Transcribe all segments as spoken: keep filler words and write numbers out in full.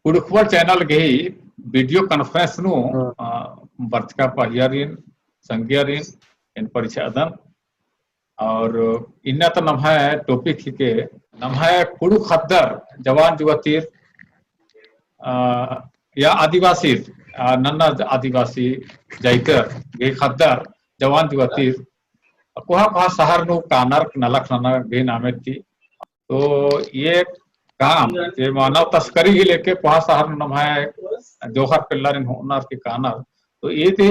कुँड़ुख़बल channel गही video conference नू, हाँ। अ, बरचका पहियारिन, संगियारिन, एन परिछादन। और इन्ना तो नम्है topic हिके, नम्है कुँड़ुख़ ख़द्दर जवान जुवतीर, अ, या आदिवासी, अ, नन्ना आदिवासी जाइतर गही ख़द्दर जवान जुवतीर, कोहा कोहा शहर नू कानर नलख नना गही नामे ती। तो ये काम जे मानव तस्करी ही लेके कोहा शहर नू नम्है जोंख़र पेल्लरिन होअनर की कानर, तो ये ते,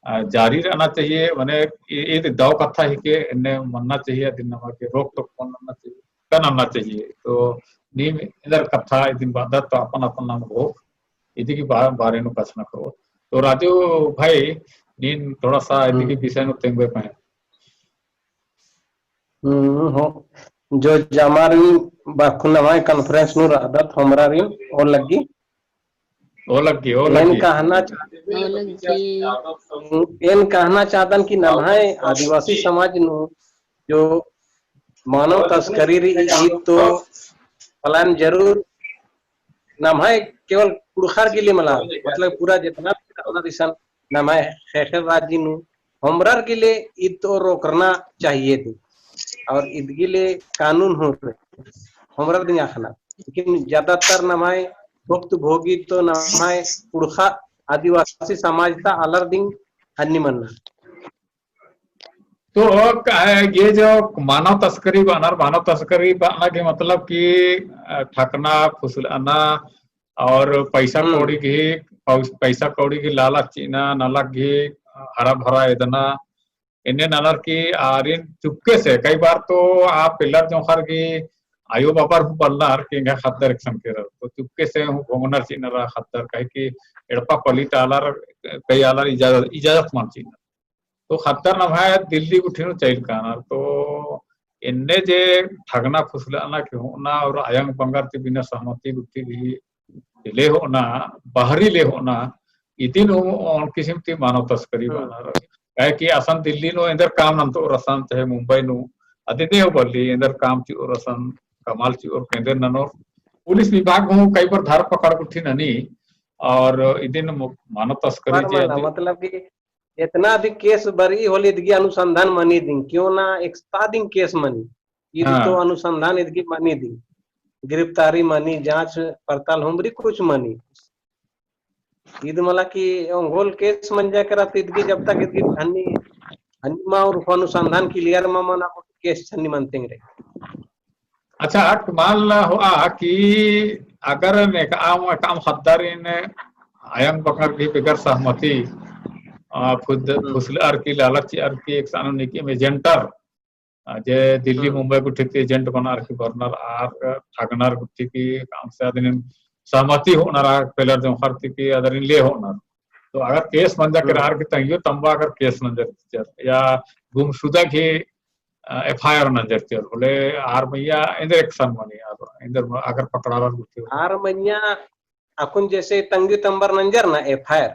अ, जारी रहना चाहिए, मने ये, ये ते दव कत्था हिके, एन्ने मन्ना चाहिए, अदिन नमा के रोक टोक मन्ना चाहिए, का नन्ना चाहिए। तो नीम एन्देर कत्था इदिन बअदर तो अपन अपन नाम हो, इदी की बा-, बारे नू कछनखरओ। तो राजू भाई, नीन थोड़ा सा इदी की हम्म। विषय नू तेंगबे पहें। हम्म, हो। जो जमारिन बखुन नम्है conference नू रअदत होरमारिन, ओर लग्गी? ओर लग्गी, ओर एन लग्गी। कहना चाह-, ओर लग्गी। एन कहना चाहदन कि नम्है आदिवासी समाज नू जो मानव तस्करी रई, ई तो पलान जरूर नम्है केवल कुँड़ुख़र गे ले मला, मतलब पूरा जेतना भी रअनर इसन नम्है ख़ेख़ेल राजी नू होरमर गे ले ईद तो रोकना चाहिए दी। और ईद गे ले कानून हूँ रई होरमर दिम अख़ना। लेकिन ज्यादातर नम्है भुक्तभोगी तो नम्है कुँड़ुख़ आदिवासी समाज ता आलर दिम हन्नी मन्ना। तो का है, ये जो मानव तस्करी बअनर, मानव तस्करी बअना के मतलब कि, अ, ठगना, फुसलाना और पैसा हम्म। कौड़ी की, पौ-, पैसा कौड़ी की लालच चिअना, नलख की, अ, हरा भरा एदना, एन्ने ननर की आरिन चुपके से, कई बार तो आ पेल्लर जोंख़र की आयो बाबर हूँ बलनर कि एंग्है ख़द्दर एकसन केरर, तो चुपके से हूँ भोंगनर चिअनर आ ख़द्दर, काहे कि एड़पा पल्ली ता आलर, कई आलर इजाजत, इजाजत मल चिअनर। तो ख़द्दर नम्है दिल्ली गुट्ठी नू चइल कानर। तो एन्ने जे ठगना फुसलाना के होअना और अयंग बंगर ती बिना सहमति गुट्ठी भी ले होअना, बहरी ले होअना, इदिन हूँ ओन किसिम ती मानव तस्करी हम्म। बअनर। काहे कि असन दिल्ली नू एन्देर काम नन्तओर असन, चाहे मुंबई नू, अदिन हूँ बल्ली एन्देर काम चिओर असन, कमाल चिओर, एन्देर ननोर। पुलिस विभाग हूँ कई बार धर पकड़ गुट्ठी ननी, और इदिन मु-, मानव तस्करी पर जे मना, अदिन मतलब कि एतना भी case बरई होले इदगी अनुसंधान मनी दिम, क्यों ना एकसादिम case मनी। ईद हाँ। तो अनुसंधान इदगी मनी दिम। गिरफ्तारी मनी, जांच पड़ताल होरमर कुछ मनी। ईद मला कि ओंगोल case मंजा केरा तो इदगी जब तक इदगी हन्नी, हन्नी मा और अनुसंधान clear मा मना case छन्नी मनतेंगे रे। अच्छा, अक मान ला होआ कि अगर नेकअम, एकअम ख़द्दारिन अयंग बंगर की बेगर सहमति, आ, फुद-, हम्म। फुसलअर की, लालच चिअर की, एकसन नीकिम agent-अर, आ, जे दिल्ली हम्म। मुंबई गुट्ठी ती agent बनअर की बरनर आर ठगनर गुट्ठी की काम से अदिन सहमति होअनर आ पेल्लर जोंख़र ती की अदरिन ले होअनर। तो अगर case मंजा केरा हम्म। आर की तंग्यो तम्बा अगर case नंजर चिच्चर या गुमशुदा की अ, F I R नंजर चिओर होले आर मइय्याँ एन्देर action मनी, आर एन्देर अगर पकड़ारर गुट्ठी होले। आर मइय्याँ अक्कुन जैसे तंग्यो तम्बर नंजर ना F I R।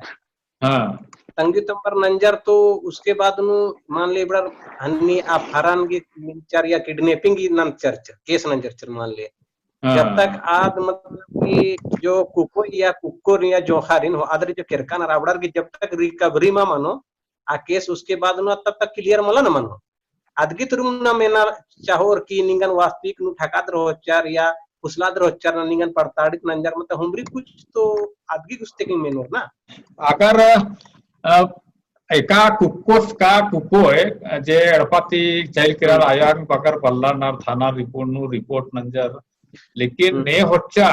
हाँ। तंग्यो तम्बर नंजर तो उसके बाद नू मान ले इबड़र हन्नी अपहरण की नंजर या kidnapping की नंजर चिओर, case नंजर चिओर मान ले। हाँ। जब तक आद मतलब कि जो कुकोय या कुक्कोरिन या जोंख़ारिन होअदर जो केरकानर अबड़र की जब तक recovery मा मनो, आ case उसके बाद नू तब तक clear मला न मनो। अदगी तुरुम ना मेना चाहोर कि निंगन वास्तविक नू ठकादर होचर या फुसलादर होचर ना निंगन पड़ताड़ित नंजर मतलब होरमर कुछ तो अदगी गुस्ते की मेनोर ना। अगर, अ, एका कुक्कोस का कुक्कोय, जे एड़पा ती चइल केरर हम्म। अयंग बंगर बल्लनर थाना report नू report नंजर, लेकिन हम्म। ने होच्चा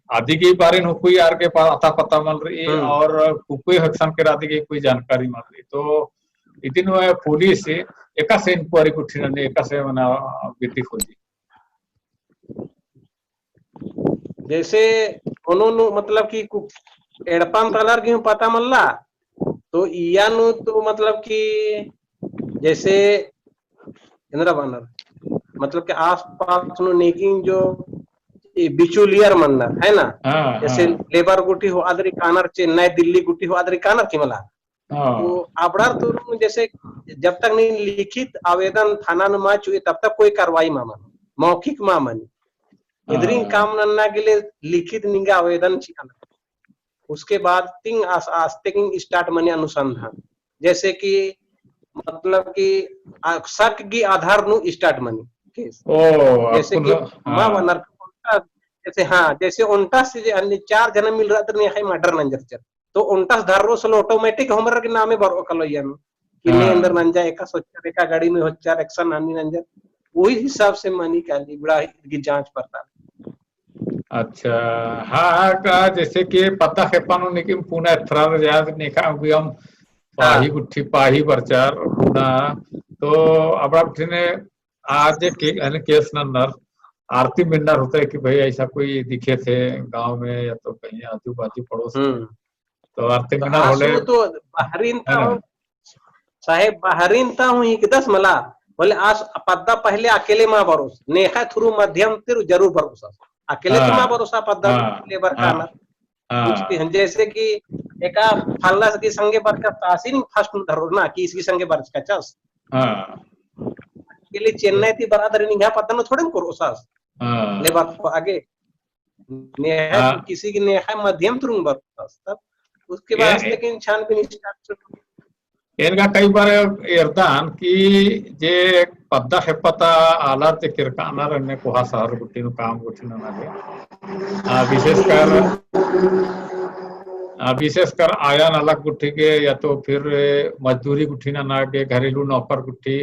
अदगी बारे नू कोई आर गे पा-, अता पता मल रई हम्म। और कुकोय एकसन केरा अदगी कोई जानकारी मल रई। तो इदिन पुलिस एकासे inquiry गुट्ठी ननी, एकासे मना विधि खोजी। जैसे कोनो नू मतलब कि कु-, एड़पा ता आलर गे हूँ पता मल्ला, तो इया नू तो मतलब कि जैसे एन्दरा बअनर, मतलब कि आसपास नू नेकिन जो ए बिचौलियर मन्नर, है ना? हाँ, जैसे हाँ। लेबर गुट्ठी होअदर कानर, चेन्नई दिल्ली गुट्ठी होअदर कानर की मला। हाँ। तो अबड़र तुरुम जैसे जब तक नीन लिखित आवेदन थाना नू मा चिओय, तब तक कोई कार्रवाई मा मनो, मौखिक मा मनी। इदरिन हाँ। काम नन्ना के लिए लिखित निंगा आवेदन चिअना। उसके बाद तिंग आस-, आस्ते की start मनी अनुसंधान। जैसे कि, मतलब कि, आ, शक की आधार नू start मनी case। ओ, जैसे अक्कुन कि हाँ। मा बअनर, जैसे, हाँ, जैसे ओन्टा से जे अन्य चार जना मिलरआ तर नेखय murder नंजर चर। तो ओन्टस धर्रो सल automatic होरमर की नामे बरओ कालो इय्या नू। कि ने हाँ। एन्देर नंजा, एका सोचर, एका गाड़ी में होचर, एकसन नानी नंजर। वही हिसाब से मनी काली इबड़ा की जांच पड़ताल। अच्छा, हाँ, हाँ, का जैसे कि पद्दा खेप्पा नू नीकिम पुना एथरा जात नेखा भी हम हाँ। पाही गुट्ठी, पाही बरचर पुना। तो अबड़ा गुट्ठी ने आज के, यानी case नन्नर आरती मिन्नर होता है कि भाई ऐसा कोई दिखे थे गांव में या तो कहीं आजू बाजू पड़ोस में। हम्म। तो आरती तो मिन्नर होले आसू तो बहरीन है ता ना? हूँ, साहेब बहरीन ता हूँ हिकदस मला, बोले आस पद्दा पहले अकेले मा बरोस, नेखा through माध्यम तिर जरूर बरोस। अकेले तो हाँ। मा बरोस पद्दा हाँ। ले बर हाँ। काना। हाँ। कुछ भी हम जैसे कि एका फलना की संगे बरचस आसिन first में धरो ना कि इसकी संगे बरचकस। हाँ। के लिए चेन्नई ती बरादरी निंग्है पद्दा नू थोड़े करोसस। हाँ। ले बात को आगे। नेहा हाँ। किसी की नेहा माध्यम through बरचस। तब उसके बाद ए-, लेकिन छानबीन start एनगा कई बार एरदन कि जे पद्दा खेप्पा ता आलर जे केरकानर एन्ने कोहा शहर गुट्ठी नू काम गुट्ठी नना गे। आ, विशेषकर, आ, विशेषकर आया नलख गुट्ठी गे या तो फिर मजदूरी गुट्ठी नना गे, घरेलू नौकर गुट्ठी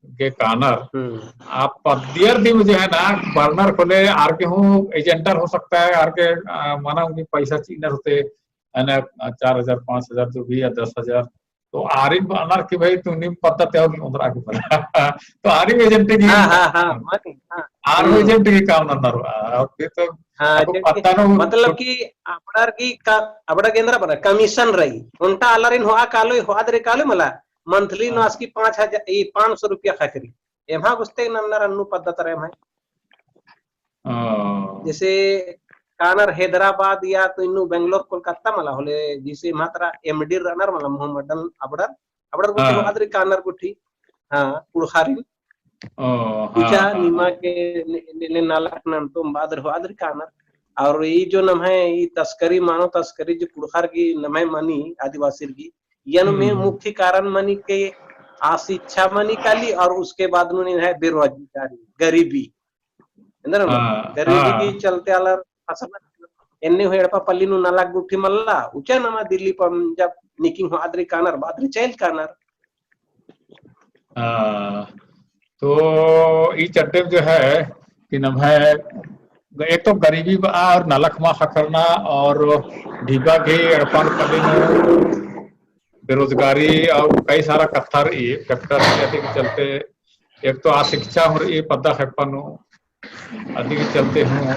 गे कानर। हम्म। आ पद्दियर दिम जो है ना, बरनर खोले आर गे हूँ agent हो सकता है, आर गे, आ, मना उनकी पैसा चिअनर होते, है ना, चार हजार, पाँच हजार जो भी या दस हजार, तो आरिन बअनर कि भाई तुम नीम पद्दा तेहो की उंदरा के पद्दा। तो आरिन agent की हाँ, हाँ, हाँ, मानी, हाँ। आर हम्म। agent की काम नन्नर, और फिर तो हाँ, आपको agent की, पद्दा ना हो, मतलब तो कि अबड़र की का, अबड़र गे एन्दरा बअनर, commission रई। ओन्टा आलारिन होआ कालो, होआ दरे कालो मला, monthly हाँ। नू आस की पाँच हजार, ई पाँच सौ रुपया खखरी। एम्हा गुस्ते नन्नर अन्नु पद्दा तरा एम्हा। हाँ। जैसे कानर हैदराबाद या तो इन्नु बेंगलोर, कोलकाता मला होले, जैसे एम्हा तरा MD रअनर मला मोहम्मडन अबड़र, अबड़र गुट्ठी हाँ। होआ दरी कानर गुट्ठी। हाँ, कुँड़ुख़ारिन। ओ, हाँ, उचा हाँ, निमा हाँ। के ने, ने, ने नालख नन्तोम बअदर होआ दरी कानर। और ई जो नम्है ई तस्करी, मानव तस्करी जो कुँड़ुख़ार की नम्है मनी आदिवासीर की, इय्या नू में हम्म। मुख्य कारण मनी के अशिक्षा मनी काली और उसके बाद नू नीन है बेरोजगारी, गरीबी। एन्देर ना? हाँ, गरीबी हाँ। की चलते आलर फसल एन्ने हूँ एड़पा पल्ली नू नलख गुट्ठी मल्ला, उचा नमा दिल्ली पंजाब निकिंग होआ दरी कानर, बअदरी चइल कानर। हाँ, तो ई चड्डे में जो है कि नम्है एक तो गरीबी बा और नलख मा ख़क्खरना और ढिबा गही एड़पा पल्ली नू बेरोजगारी और कई सारा कत्था रई, factor रई, अदी के चलते एक तो अशिक्षा हूँ रई पद्दा खेप्पा नू, अदी के चलते हूँ,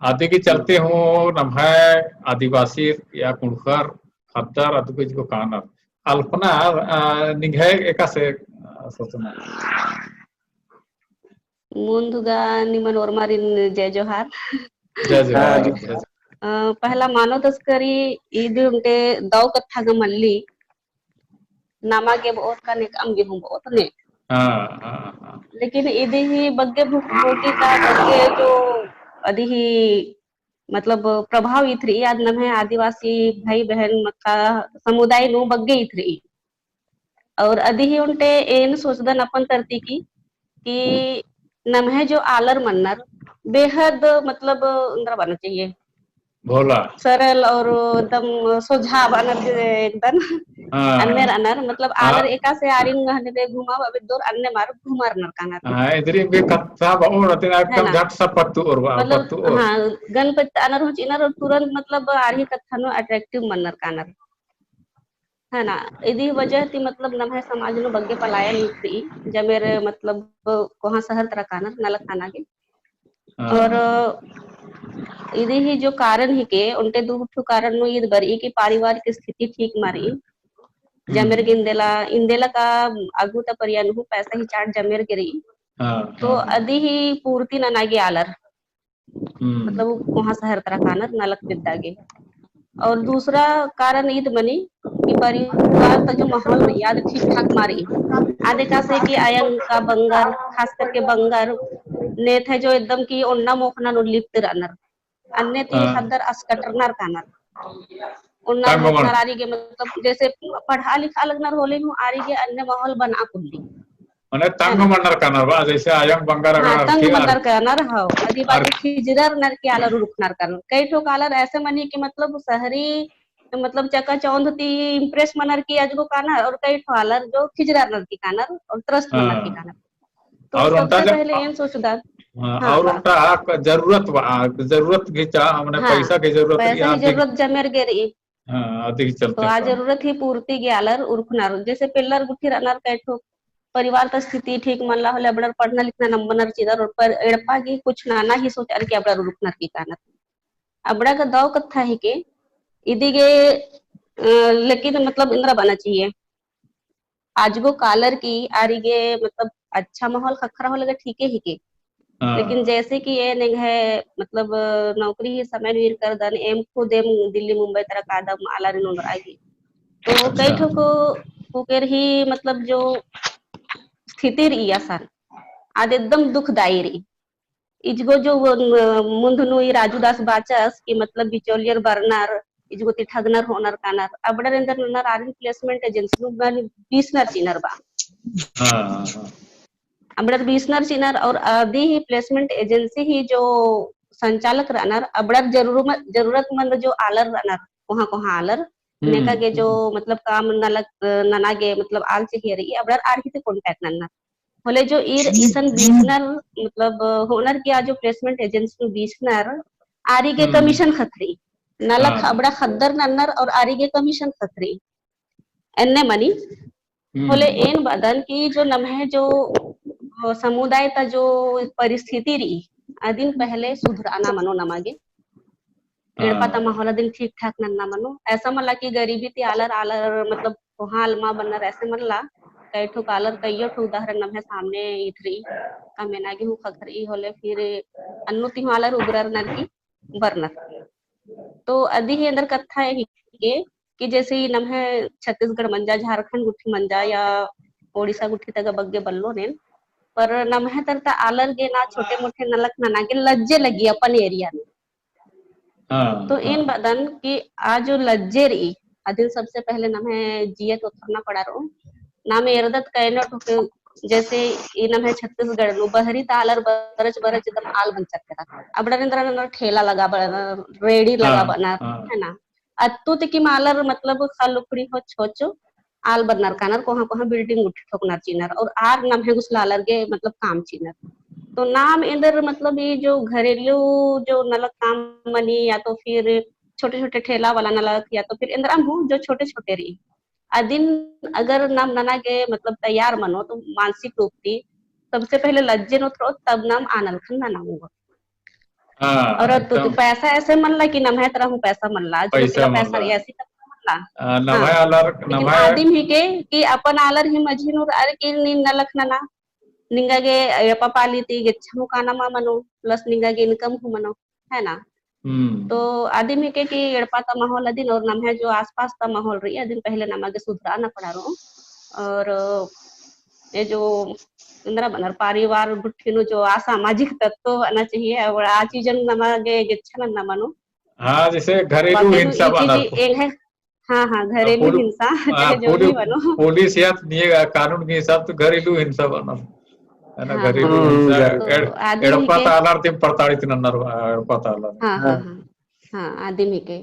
अदी के चलते हूँ नम्है आदिवासी या कुँड़ुख़र ख़द्दर अदगो इजगो कानर। अल्पना, आ, निंग्है एकासे, आ, सोचना। मुन्दुगा निमन ओर्मारिन जय जोहार। जय जोहार, हाँ, जय जोहार। अ, पहला मानव तस्करी ईद ओन्टे दव कत्था गा मल्ली, नमा गे बओत का नेकअम गे हूँ बओत ने। हाँ, हाँ, हाँ। लेकिन इदी ही बग्गे भु-, भोगी का बग्गे जो अदी ही मतलब प्रभाव ईत रई, आद नम्है आदिवासी भाई बहन मक्का समुदाय नू बग्गे ईत रई। और अदी ही ओन्टे एन सोचदन अपन तरती की, कि नम्है जो आलर मन्नर बेहद मतलब एन्दरा बअना चाहिए, भोला। सरल और एकदम सोझा बअनर जे एकदम हाँ। अन्ने रअनर, मतलब हाँ। आलर एकासे आरिन हने दे घुमाबआ बेद्दोर अन्ने मार घुमारनर कानर। हाँ, इदरी भी कत्था बओर अतिन है एकदम ना? झट सा पत्तुओर बा, मतलब, पत्तुओर। हाँ, गन पत्त अनर हुचिनर और तुरंत मतलब आर ही कत्था नू attractive मन्नर कानर। है ना? इदी वजह ती मतलब नम्है समाज नू बग्गे पलायन ईत रई, जमेर मतलब कोहाँ शहर तरा कानर, नलख काना गे। हाँ। और इदी ही जो कारण हिके, ओन्टे दू ठो कारण नू ईद बरई कि पारिवारिक स्थिति ठीक मा रई। हम्म। जमेर गे इन्देला, इन्देला का आगू ता परिया नू पैसा ही चाट जमेर गे रई। हाँ, तो हाँ, हाँ। अदी ही पूर्ति नना गे आलर। हम्म। मतलब कोहाँ शहर तरा कानर नलख बेद्दा गे। और दूसरा कारण ईद मनी कि परिवार ता जो माहौल रई आद ठीक ठाक मा रई। आद एकासे कि अयंग का बंगर, खास करके बंगर, नेथै जो एकदम कि ओन्ना मोख़ना नू लिप्त रअनर। अन्ने ती हाँ। ख़द्दर असकटरनर कानर। उन्नर तंग होखनर मन। आरिगे मतलब जैसे पढ़ा लिखा लगनर होले हूँ आरिगे अन्य माहौल बना कुल्ली। मने तंग है ना? मनर कानर बा, जैसे आयंग बंगर हाँ, अगर तंग आर-, मनर कानर, हाँ। अदी बात आर-, खिजरर नर की आलर उरुखनर कानर। कई ठो कालर ऐसे मनी कि मतलब शहरी, मतलब चकाचौंध ती impress मनर की अजगो कानर और कई ठो आलर जो खिजरर नर की कानर और त्रस्त मनर की हाँ। कानर। तो और ओन्टा सबसे जब पहले एन सोचदत, हाँ, हाँ, और बा। ओन्टा क-, जरूरत बा, जरूरत की चा-, मने हाँ, पैसा की जरूरत पैसा की आदि जरूरत जमेर गे रई। हाँ, आदि के तो चलते आ का। जरूरत ही पूर्ति गे आलर उरखनर। जैसे पेल्लर गुट्ठी रअनर कई ठो परिवार ता स्थिति ठीक मल्ला होले अबड़र पढ़ना लिखना नम मनर चिअनर और पर एड़पा गे कुछ नना ही सोचअर की अबड़र उरखनर की कानर। अबड़ा का दव कत्था हिके, इदी गे, अ, लेकिन मतलब एन्दरा बअना चाहिए। आजगो कालर की आरिगे मतलब अच्छा माहौल ख़क्खरा होले गा ठीके हिके। हाँ। लेकिन जैसे कि एन एंग्है मतलब नौकरी ही समय नू ईरकदन, एम खुद एम दिल्ली मुंबई तरा कादम आलारिन ओन्दरआ गे। तो कई अच्छा। ठो को कुकेर ही मतलब जो स्थिति रई असन, आद एकदम दुखदाई रई। इजगो जो वो, अ, मुन्ध नू ई राजू दास बाचस कि मतलब बिचौलियर बरनर, इजगो ती ठगनर होअनर कानर, अबड़र एन्दर ननर आरिन placement agency नू बन बीसनर चिअनर बा। हाँ, हाँ, हाँ। अबड़र बीसनर चिअनर और अदी ही placement agency ही जो संचालक रअनर, अबड़र जरूर-, जरूरतमंद जो आलर रअनर, कोहाँ कोहाँ आलर, हम्म। नेका गे जो मतलब काम नलख, अ, नना गे मतलब आल चाहिए रई, अबड़र आर ही ती contact नन्नर। होले जो ईर इसन बीसनर, मतलब, होअनर की आ जो placement agency नू बीसनर, आरिगे हम्म। Commission ख़क्खरई। नलख हाँ। अबड़ा ख़द्दर नन्नर और आरिगे commission ख़क्खरई। एन्ने मनी। हम्म। होले एन बअदन कि जो नम्है जो, अ, समुदाय ता जो परिस्थिति रई, अदिन पहले सुधरअना मनो नमा गे। एड़पा ता हाँ। माहौल अदिन ठीक ठाक नन्ना मनो। ऐसा मल्ला कि गरीबी ती आलर, आलर मतलब कोहाँ अलमा बन्नर ऐसे मल्ला। कई ठो कालर कइयो ठो उदाहरण नम्है सामने ईथरई। का मेना गे हूँ ख़क्खरई होले फिर अन्नु ती हूँ आलर उबरर नर की बरनर। तो अदी ही एन्दर कत्था हिके कि जैसे ही नम्है छत्तीसगढ़ मंजा, झारखंड गुट्ठी मंजा या ओडिशा गुट्ठी तगा बग्गे बल्लोन एन। पर नम्है तरता आलर गे ना छोटे मोटे नलख नना गे लज्जे लग्गी अपन area नू। हाँ, तो एन हाँ। बअदन कि आ जो लज्जे रई, अदिन सबसे पहले नम्है जियत ओथरना पड़ा रओ। नाम एरदत कयनो ठोके, जैसे ई नम्है छत्तीसगढ़ नू बहरी ता आलर बरच बरच एकदम आल बंचर केरा। अबड़र एन्दरा ननर ठेला लगा बअनर, रेड़ी लगा हाँ, बअनर, हाँ। है ना? अत्तु तिकिम आलर मतलब ख़ल्ल उखड़ी होच होच आल बरनर कानर, कोहाँ कोहाँ building गुट्ठी ठोकनर चिअनर और आर नम्है गुसला आलर गे मतलब काम चिअनर। तो नाम एन्दर मतलब ई जो घरेलू जो नलख काम मनी या तो फिर छोटे छोटे ठेला वाला नलख या तो फिर एन्दरम हूँ जो छोटे छोटे रई। अदिन अगर नाम नना गे मतलब तैयार मनो तो मानसिक रूप ती सबसे पहले लज्जे नू उतरो तब नाम आ नलखन नना ओंगो। हाँ, और तो, तो एकदम। पैसा ऐसे मल्ला कि नम्है तरा हूँ पैसा मल्ला, जो पैसा तेरा पैसा मल्ला। ऐसी तक मल्ला। आ, नम्है हाँ। आलर, लेकिन नम्है आदिम हिके कि अपन आलर ही मझी नू रअर की नीन नलख नना, निंगा गे एड़पा पाली ती गेच्छा हूँ काना मा मनो, plus निंगा गे income हूँ मनो, है ना? हम्म। तो आदिम हिके कि एड़पा ता माहौल अदिन और नम्है जो आसपास ता माहौल रई, अदिन पहले नमा गे सुधरना पड़ा रओ। और ये जो एन्दरा बअनर परिवार गुट्ठी नू जो असामाजिक तत्व बअना चाहिए, और आ चीजन नमा गे गेच्छा नन्ना मनो। हाँ, जैसे घरेलू बाकी हिंसा ई चीज बअनर। एंग्है, हाँ, हाँ, घरेलू पुल-, हिंसा, हाँ, चाहे जो भी पुलि-, बनो। पुलिस या तो निये कानून के हिसाब तो घरेलू हिंसा बअनर। है ना, हाँ, घरेलू हाँ। हिंसा, हम्म, एड़-, तो आदिम एड़पा हिके ता आलर तिम प्रताड़ित नन्नर, एड़पा ता आलर। हाँ, हाँ, हाँ। हाँ, हाँ, आदिम हिके।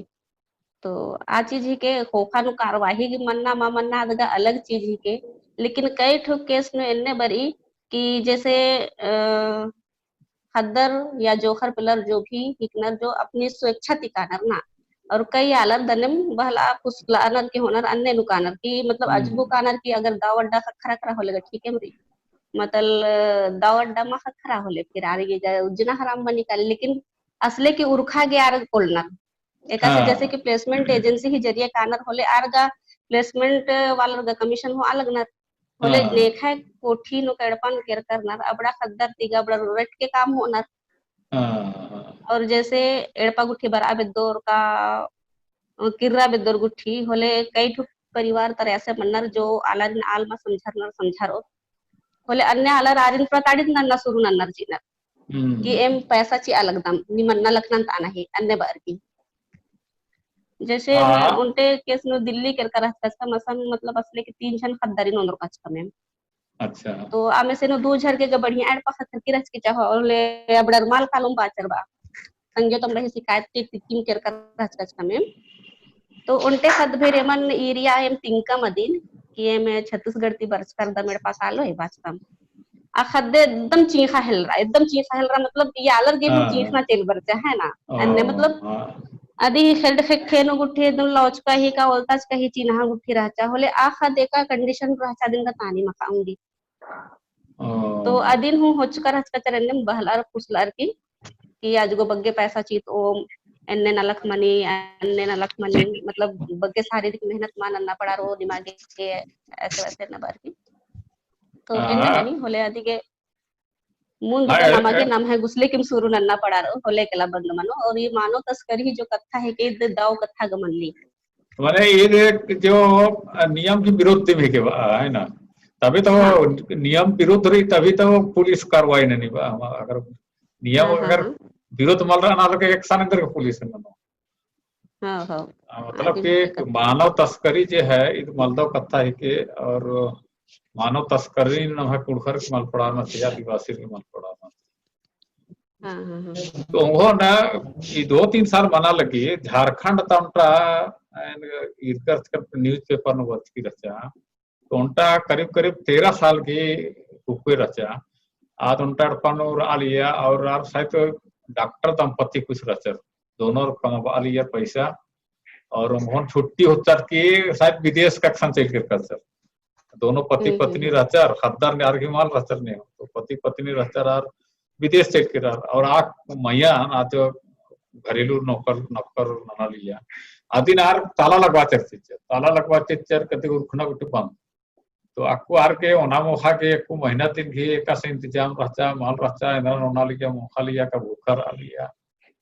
तो आ चीज हिके, ख़ोख़ा नू कार्यवाही की मन्ना मा मन्ना अदगा अलग चीज हिके। लेकिन कई ठो case नू एन्ने बरई कि जैसे, अ, ख़द्दर या जोंख़र पेल्लर जो भी हिकनर जो अपनी स्वेच्छा ती कानर ना, और कई आलर दनेम बहला फुसलानर की होनर अन्ने नू कानर की मतलब हम्म। अजगो कानर की अगर दव अड्डा ख़क्खरा केरा होले गा ठीक है मरी, मतलब दव अड्डा मा ख़क्खरा होले फिर आर गे गा उज्जना हराम मनी काली, लेकिन असले की उरखा गे आर कोलनर। एकासे हाँ। जैसे कि placement agency ही जरिए कानर होले आर गा placement वालर गा commission होआ लगनर। होले हाँ। नेखय कोठी नू का एड़पा नू केरकर नर, अबड़ा ख़द्दर ती गा अबड़ा रेट के काम होनर। हाँ, हाँ। और जैसे एड़पा गुट्ठी बरआ बेद्दोर का, अ, किर्रा बेद्दोर गुट्ठी होले कई ठो परिवार तरा ऐसे मन्नर जो आलारिन आल मा समझरनर समझारओर। होले अन्ने आलर आरिन प्रताड़ित नन्ना शुरू नन्नर चिअनर। हम्म। कि एम पैसा चिआ लगदम, निमन नलख नंतआ नही, अन्ने बअर की। जैसे हाँ। ओन्टे case नू दिल्ली केरका रहचकम, असन मतलब असले के तीन झन ख़द्दारिन ओन्दरकचकम एम। अच्छा। तो आमे से नू दू झर के गा बढ़िया एड़पा ख़क्खरकी रहचकी चाहो, होले अबड़र मल कालोम बाचर बा। संगे तो हमरा शिकायत के तितिम केरका रहचकम एम। तो ओन्टे ख़द्द भेर एमन area एम तिंकम अदिन कि एम छत्तीसगढ़ ती बरचका रअदम एड़पा कालो है बाचकम। आ ख़द्द एकदम चींख़ा हेलरा, एकदम चींख़ा हेलरा, मतलब ई आलर गे नू हाँ। चींख़ना चइल बरचा है ना। अन्ने मतलब हाँ। अदी खेल्ड खेखे नू गुट्ठी एकदम लौचका ही का ओलताचका ही चिन्हा गुट्ठी रहचा, होले आ ख़द्द एका condition रहचा अदिन गा तानी मखा ओंगी। ओ। तो अदिन हूँ होचका रहचका चर एन्ने बहलर फुसलर की कि आजगो बग्गे पैसा चिओम, एन्ने नलख मनी, एन्ने नलख मनी, मतलब बग्गे शारीरिक मेहनत मा नन्ना पड़ारो, दिमागे ऐसे वैसे नबर की। तो हाँ। एन्ने मनी होले अदिगे मुन्द हाँ, गा ए-, नमागे ए- नम्है गुसले किम शुरू नन्ना पड़ारो, होले केला बंद मनो। और ये मानव तस्करी जो कत्था है के द-, दव कत्था गा मल्ली। माने ये देख जो नियम की विरोध ती भी के बा, है ना? तभी तो हाँ। नियम विरोध रही, तभी तो पुलिस कार्रवाई ननी बा। अगर नियम हाँ, हाँ, अगर हाँ। विरोध मल रअनर के एकसन एन्देर गे पुलिस ननो। हाँ, हाँ। हाँ, मतलब आगे कि भी कत्था। मानव तस्करी जे है, इद मलदव कत्था है के, और मानव तस्करी नम्है कुँड़ुख़र के मल पड़ारना चाहिए, आदिवासी के मल पड़ारना चाहिए। हाँ, हाँ, हाँ। तो उन्होंने ये दो तीन साल मना लगी, झारखंड ता ओन्टा, एन इरकर newspaper नू बरचकी रहचा, तो ओन्टा करीब करीब तेरह साल की कुक्कोय रहचा। आद ओन्टा एड़पा नू रआ लिया और आर शायद डॉक्टर दंपति कुछ रहचर। दोनों कमबआ लिया पैसा और उन्होंने छुट्टी होचर की शायद विदेश का एकसन चइल केरकचर। दोनों पति हम्म, पत्नी हम्म। रहचर, ख़द्दर ने आर गे मल रहचर ने, तो पति पत्नी रहचर आर विदेश चइल केरर। और आ मइय्याँ ना जो घरेलू नौकर, नौकर नना लिया। अदिन आर ताला लगवा चिच्चर, ताला लगवा चिच्चर कते उरखना गुट्ठी बंद। तो अक्कु आर के ओना मोख़ा के अक्कु महीना तीन घी एकासे इंतजाम रहचा, मल रहचा, एन्देर ओना लिया, मोख़ा लिया का भूखा रआ लिया।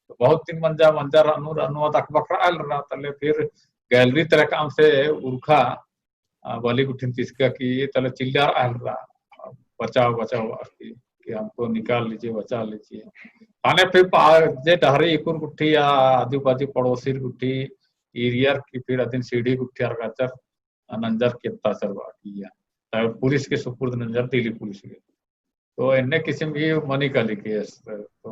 तो बहुत दिन मंजा, मंजा रअनू, रअनू अद अकबक रआ लरा, तले फिर gallery तरा काम से उरखा, आ, बली गुट्ठिन तिसका की तले चिल्ला रआ लरा, बचाओ, बचाओ, आर की, कि हमको निकाल लीजिए, बचा लीजिए। ख़ने फिर पा-, जे डहरी इकुर गुट्ठी या आजू बाजू पड़ोसीर गुट्ठी, ईरियर की फिर अदिन सीढ़ी गुट्ठी अरगाचर, नंजर केत्ताचर बआ किया। तब पुलिस के सुपुर्द नंजर दिल्ली पुलिस के। तो एन्ने किसिम की मनी काली case। तो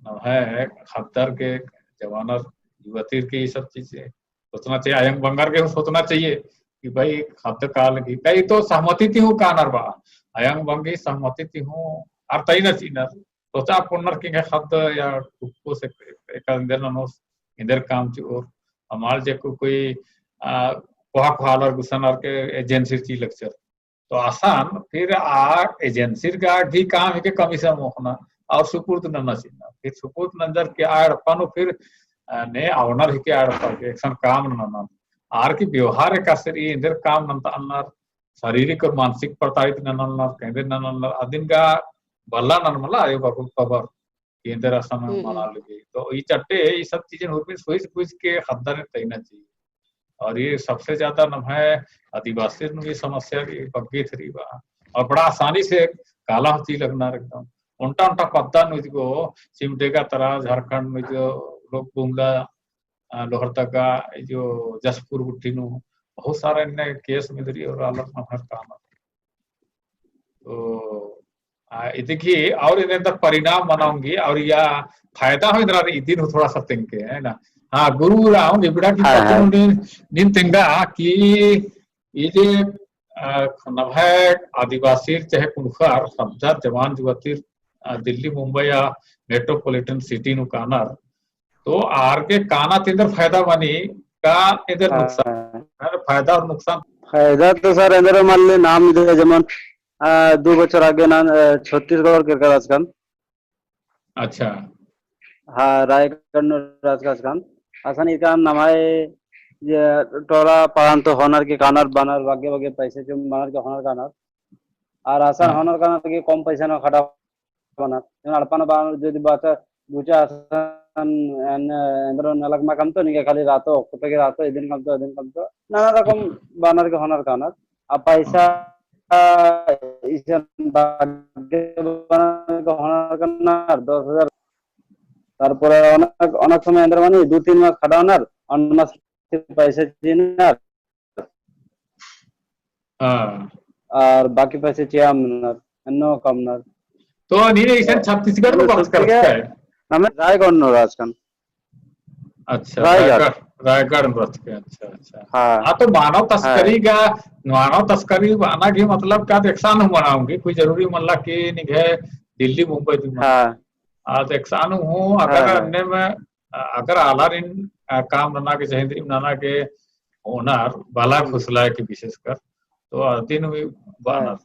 नम्है ख़द्दर के जवानर युवतीर के ये सब चीजें सोचना चाहिए, अयंग बंगर के सोचना चाहिए कि भाई ख़द्द काल की, कई तो सहमति ती हूँ कानर बआ, अयंग बंगी सहमति ती हूँ आर तइना चिअनर, सोचा पुनर कि ख़द्द या कुक्को से एका एन्देर ननोस, एन्देर काम चिओर, हमार जे को कोई, आ, कोहा कोहा आलर गुसन आर के agency ती लगचर। तो असन फिर आ agency गा भी काम है कि commission मोख़ना और सुपुर्द नन्ना चिअना। फिर सुपुर्द नंजर के आ एड़पा नू फिर, आ, ने owner है कि आ एड़पा के एकसन काम नन्ना। आर की व्यवहार एकासे रई, एन्देर काम नन्तअनर, शारीरिक और मानसिक प्रताड़ित नन्नअनर, केन्देर नन्नअनर, अदिन गा बल्ला नन्ना मला आयो बाबू खबर। केन्देर असन हम्म, मना हम्म। लगी। तो ई चट्टे, ई सब चीजें हुरमी सोच बुझ के ख़द्दर तइना चाहिए। और ये सबसे ज्यादा नम्है आदिवासी नू ये समस्या की बग्गे थरी बा। और बड़ा आसानी से काला होती लगना एकदम। ओन्टा ओन्टा पद्दा नू जो सिमडेगा तरा, झारखंड नू जो लोग गुमला, आ, लोहरदगा, जो जशपुर गुट्ठी नू बहुत सारा एन्ने case मिलरी और आलर नम्है काम। तो, आ, इदिकी और एन्देर परिणाम मना ओंगी और या फायदा हूँ एन्देर इदिन हूँ थोड़ा सा तेंगके, है ना? हाँ, गुरु राम इबड़ा की हाँ, पत्तन हाँ। नीन, नीन तेंगा कि ई जे, आ, नम्है आदिवासीर चाहे कुँड़ुख़र ख़द्दर जवान जुवतीर, आ, दिल्ली, मुंबई या metropolitan city नू कानर, तो आर के काना ती एन्देर फायदा मनी का एन्देर हाँ। नुकसान? अरे फायदा और नुकसान। फायदा तो sir एन्देर मल्ली नाम दे जमन, आ, दू बछर आगे ना, आ, छत्तीसगढ़ केरका रहचकन। अच्छा। हाँ, रायगढ़ नू रहचकन। असन इका नम्है जे टोला पाड़न तो होनर के कानर बअनर, बग्गे बग्गे पैसे चुम बअनर के होनर कानर। और असन हाँ। होनर कानर के कम पैसा नू खटा बअनर। जेमन एड़पा नू बअनर, जदि बाचा, बुचा असन, एन, एन्देर नलख मा कमतो, निंग्है खाली रअतो, कुत्ता के रअतो, इदिन कमतो, इदिन कमतो। नाना रकम बअनर के होनर कानर। आ पैसा, इसन बग्गे बअनर के होनर कानर, दस हजार। तारपरे ओना, ओना समय एन्देर मनी, दू तीन मास खटाओनर, ओनमा से पैसा चिअनर। हाँ। और बाकी पैसा चिआ मन्नर, एन्नो कमनर। तो नीन इसन तो छत्तीसगढ़ नू बरचका रहचकय? नम्है रायगढ़ नू रहचकन। अच्छा, रायगढ़। रायगढ़, रायगढ़ नू रहचकय, अच्छा, अच्छा। हाँ। हाँ, तो मानव तस्करी गा, मानव तस्करी बअना गे मतलब का, तो एकसन हूँ मना ओंगी, कोई जरूरी मल्ला कि निंग्है दिल्ली, मुंबई दिम मना। हाँ। आ, तो एकसन हूँ, अगर हाँ, हाँ। अन्नेम, अ, अगर आलारिन, अ, काम नना गे, चहे इन्द्रिम नना गे ओनर, भला फुसला के विशेषकर, तो अदिन भी बअनर। हाँ।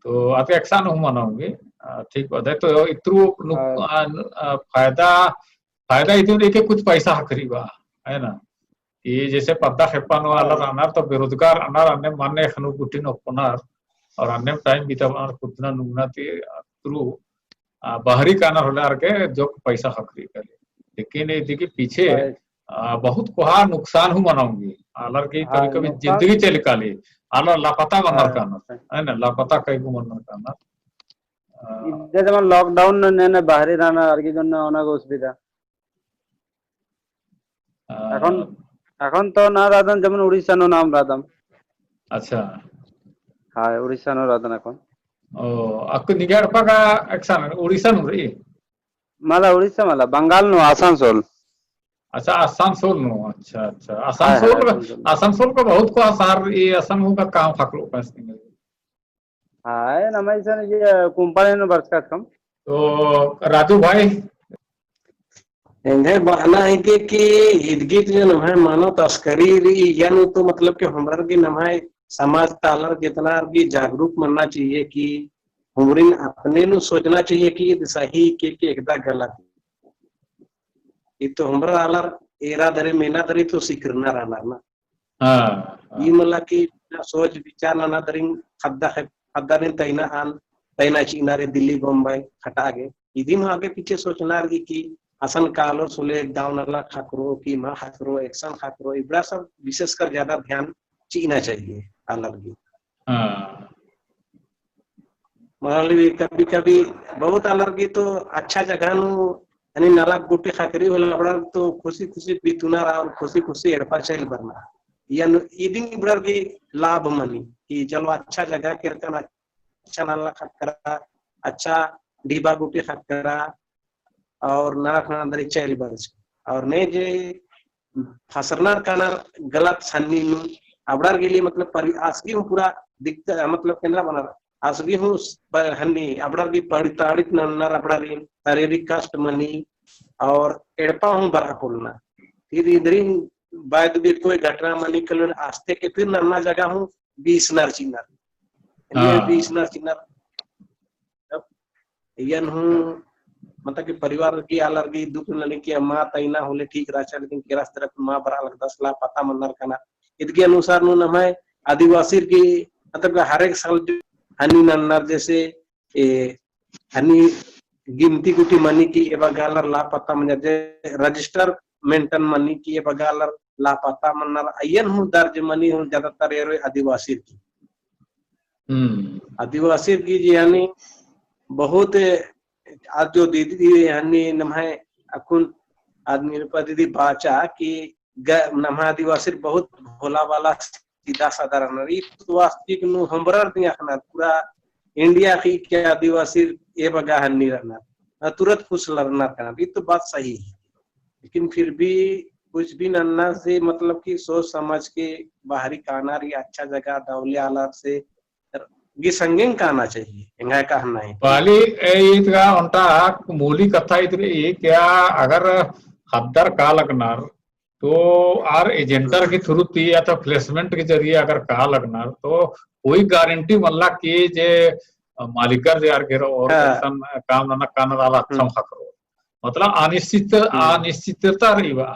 तो अदि एकसन हूँ मना ओंगी, अ, ठीक बात है। तो इतरू नुक-, हाँ। अ, अ, फायदा, फायदा इदिन रई कि कुछ पैसा ख़क्खरई बा, है ना? कि जैसे पद्दा खेप्पा नू आलर रअनर तो बेरोजगार रअनर, अन्ने मने ख़न्नु गुट्ठिन ओक्कोनर, और अन्ने time बिताबअनर खुदना नुंगना ती, अ, through, अ, बहरी कानर होले आर गे जोक पैसा ख़क्खरई काली। लेकिन इदी की पीछे, अ, बहुत कोहा नुकसान हूँ मना ओंगी। आलर की हाँ, कभी-कभी नुकसान जिंदगी चली काली, आलर लापता मन्नर कानर, है ना? लापता कई गो मन्नर कानर। अ, इदे जमा lockdown नू ने, ने बहरी रअनर आर गे जोन ओना गे असुविधा। अ, अखन, अखन तो ना रअदम, जमन उड़ीसा नू नाम रअदम। अच्छा। हाँ, उड़ीसा नू रअदम अखन। ओ, अक्कु निंग्है एड़पा गा एकसन उड़ीसा नू रई? मला उड़ीसा मला, बंगाल नू, आसनसोल। अच्छा, आसनसोल नू, अच्छा, अच्छा। हाँ, हाँ, आसनसोल, आसनसोल। आसनसोल का बहुत कोहा शहर, ये आसनसोल का काम ख़क्खरओ पास नहीं। हाँ, ए, नम्है इसन ये company नू बरचका ख़क्खरओम। तो राजू भाई? एंग्है बअना है कि, कि इदगी जो नम्है मानव तस्करी रई, इय्या नू तो मतलब कि हमरर गे नम्है समाज ता आलर गे इतना भी जागरूक मन्ना चाहिए कि हमरिन अपने नू सोचना चाहिए कि ईद सही के, के एकदा गलत। ई तो हमरर आलर एरा दरी, मेना दरी तो सिखरना रअनर ना। हाँ, हाँ। ई मला कि ना सोच विचार नना दरिन ख़द्दा ख़े-, ख़द्दारिन तइना आन, तइना चिअना रई दिल्ली बम्बई खटआ गे। इदिम आगे पीछे सोचना रई कि असन कालोर होले दव नलख ख़क्खरओ कि मल ख़क्खरओ, एकसन ख़क्खरओ, इबड़ा सब विशेषकर ज्यादा ध्यान चिअना चाहिए आलर गे। हाँ। मतलब कभी-कभी बहुत आलर गे तो अच्छा जगह नू, यानी नलख गूटी ख़क्खरई होले अबड़ार तो खुशी-खुशी बितुनर और खुशी-खुशी एड़पा चइल बरनर। इय्या नू इदिन इबड़ार गे लाभ मनी कि चलो अच्छा जगह केरकन, अच्छा नलख ख़क्खरा, अच्छा ढिबा गूटी ख़क्खरा, और नलख नना दरी चइल बरचका। और ने जे फसरनर कानर गलत सन्नी नू, अबड़ार गे लिए मतलब परि-, आस गे हूँ पूरा दिक्कत, मतलब केन्दा बअनर, आस गे हूँ स-, प-, हन्नी, अबड़ार गे प्रताड़ित नन्नर, अबड़ारिन शारीरिक कष्ट मनी, और एड़पा हूँ बरआ पोल्लनर। फिर इन्द्रिम बाद भी कोई घटना मनी कलन आस्ते के फिर नन्ना जगह हूँ बीसनर चिअनर। हाँ। बीसनर चिअनर। तब इय्या नू, मतलब कि परिवार गे आलर गे दुख ननी कि मल तइना होले ठीक रहचा, लेकिन केरा तरफ मल बरआ लगदस, लापता मन्नर कानर। इदगी अनुसार नू नम्है आदिवासिर गे, मतलब कि हर एक साल जो हन्नी नन्नर, जैसे, ए, हन्नी गिनती गूटी मनी कि ए बग्गे आलर लापता मंजर, जे register maintain मनी कि ए बग्गे आलर लापता मन्नर, अइय्यन हूँ दर्ज मनी हूँ ज्यादातर एरोय आदिवासिर गे। हम्म। आदिवासिर गे जे यानी बहुत आज जो दीदी हन्नी नम्है अक्कुन आदमी रूपा दीदी बाचा कि ग-, नम्है आदिवासिर बहुत भोला भाला सीधा साधा रअनर। ई तो वास्तविक नू हमरर दिम अख़ना पूरा India ख़ी के आदिवासिर ए बग्गे हन्नी रअनर। अ, तुरत फुसलरनर कानर। ई तो बात सही है। लेकिन फिर भी कुछ भी नन्ना से मतलब कि सोच समझ के बहरी कानर या अच्छा जगह दवले आलर से गे संगेंग काना चाहिए, एंग्है कहना है। पहली ए ईद गा ओन्टा मूली कत्था ईद रई कि अगर ख़द्दर का लगनर तो आर agent के through ती या तो placement के जरिए अगर का लगनर तो कोई guarantee मल्ला कि जे मालिकर जे आर घेरो और हाँ। असन काम नना कानर आलर अच्छा हम्म। ख़क्खरो। मतलब अनिश्चित, हम्म। अनिश्चितता रई बा।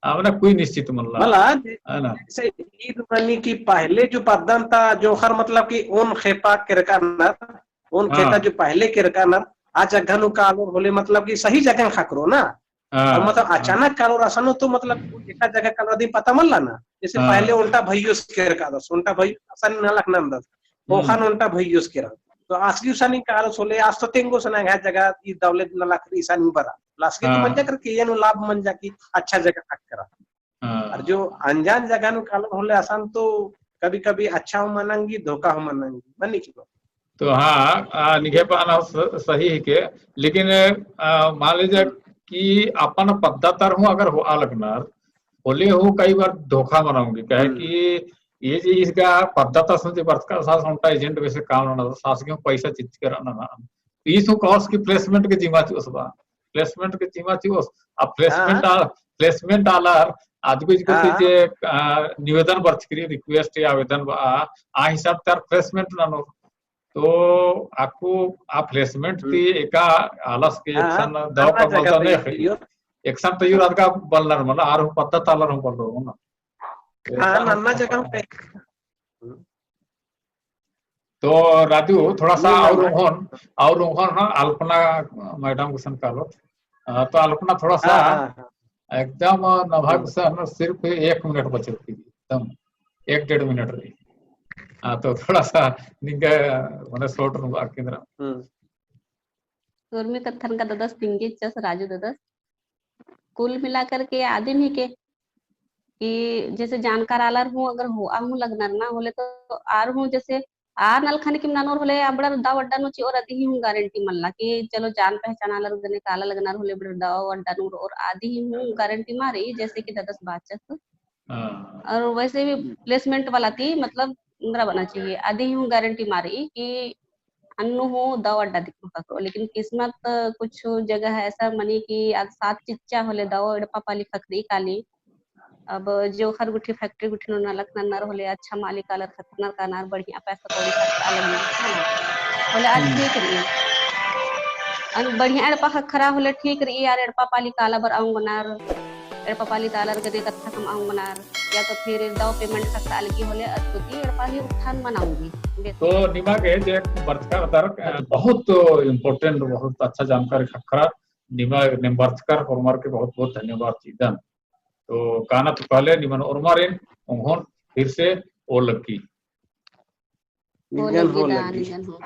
आ, मने कोई निश्चित मल्ला। मला, है ना? जैसे ईद मनी कि पहले जो पद्दन ता जोंख़र मतलब कि ओन खेपा केरकानर, ओन खेता हाँ। जो पहले केरकानर, आ जगह नू कालोर होले मतलब कि सही जगह ख़क्खरो ना। हाँ, और मतलब हाँ। अचानक कालोर असन तो मतलब एका जगह कालोर दिम पता मल्ला ना। जैसे हाँ। पहले ओन्टा भइयोस केरकादस, ओन्टा भइयोस असन नलख नन्दस। हम्म। ओखन ओन्टा भइयोस केरा। तो आस गे उसानी कालोस होले आस तो तेंगोस ना एंग्है जगह ई दवले नलख रई इसानी बरआ। लास गे तो हाँ। मंजा केरा कि एन लाभ मंजा कि अच्छा जगह ख़क्खरा। हाँ। और जो अनजान जगह नू कालोर होले असन तो कभी-कभी अच्छा हूँ मना ओंगी, धोखा हूँ मना ओंगी, मनी कि बा? तो हाँ, आ, निंग्है बअना स-, सही हिके, लेकिन, आ, मान लीजिए हम्म। कि अपन पद्दा तर हूँ अगर होआ लगनर, होले हूँ कई बार धोखा मना ओंगी, काहे हम्म। कि ये जे ईस गा पद्दा तस हूँ जे बरचका सास ओन्टा agent बेसे काम नना, सास गे पैसा चिच्चकर नना। ईस हूँ कओस कि placement के जिम्मा चिओस बा, placement के जिम्मा चिओस, आ placement हाँ। आ, placement आलर, आद गुज गति हाँ। जे, आ, निवेदन बरचकी रई, request या आवेदन बा, आ, आ हिसाब तर placement ननोर। तो अक्कु आ placement हम्म। ती एका आलस के हाँ, एकसन हाँ, दव नन्ना का जगह मलदव पे नहीं यो। एकसन तो यो रात का बलनर मला, आर हूँ पद्दा ता आलर हूँ बलनर मला। हाँ, ऐसा नन्ना जगह पे। तो राजू, थोड़ा सा नहीं, और नहीं। उन्होन, और उन्होन, हाँ, अल्पना madam गुसन कालोत। हाँ, तो अल्पना थोड़ा सा हाँ, हाँ, हाँ। एकदम नम्है हम्म। गुसन सिर्फ एक मिनट बचल की, एकदम एक डेढ़ मिनट रई। हाँ, तो थोड़ा सा निंग्है, मने short नू बात केंद्रा। हम्म। उर्मी कत्थन का ददस तिंगे चस राजू ददस। कुल मिलाकर के आदिम हिके कि जैसे जानकार आलर हूँ अगर होआ हूँ लगनर ना होले तो आर हूँ जैसे आर नलखा नीम ननोर होले अबड़र दव अड्डा नू चिओर अदी ही हूँ guarantee मल्ला कि चलो जान पहचान आलर गने काला लगनर होले अबड़र दव अड्डा नू रओर अदी ही हूँ guarantee मा रई जैसे कि ददस बाचस। हाँ। और वैसे भी placement वाला ती मतलब एन्दरा बअना चाहिए अदी ही हूँ guarantee मा रई कि अन्नु हूँ दव अड्डा दिखा करो, लेकिन किस्मत कुछ जगह ऐसा मनी कि आद साथ चिच्चा होले दव एड़पा पाली खखरी काली। अब जो हर गुट्ठी factory गुट्ठी नू नलख नन्नर होले अच्छा मालिक आलर खखरनर कानर बढ़िया पैसा कौड़ी खर्चा लगी, है ना? होले आद हम्म। ठीक रई। अन बढ़िया एड़पा खखरा होले ठीक रई, आर एड़पा पाली काला बर अउंगनर, एड़पा पाली ता आलर गने कत्था कमआ ओंगनर, या तो फिर दव payment खक्खरआ लगी होले अक्कु ती एड़पा ही उत्थान मना ओंगी। तो निमा गे जे बरचकर तर, अ, बहुत important, बहुत अच्छा जानकारी खक्खरा, निमा, नीम बरचकर ओर्मर के बहुत बहुत धन्यवाद चिअदन। तो काना तो पहले निमन ओर्मर एन उन्होन फिर से ओलग्गी। निंगन हो लग्गी। निंगन हो।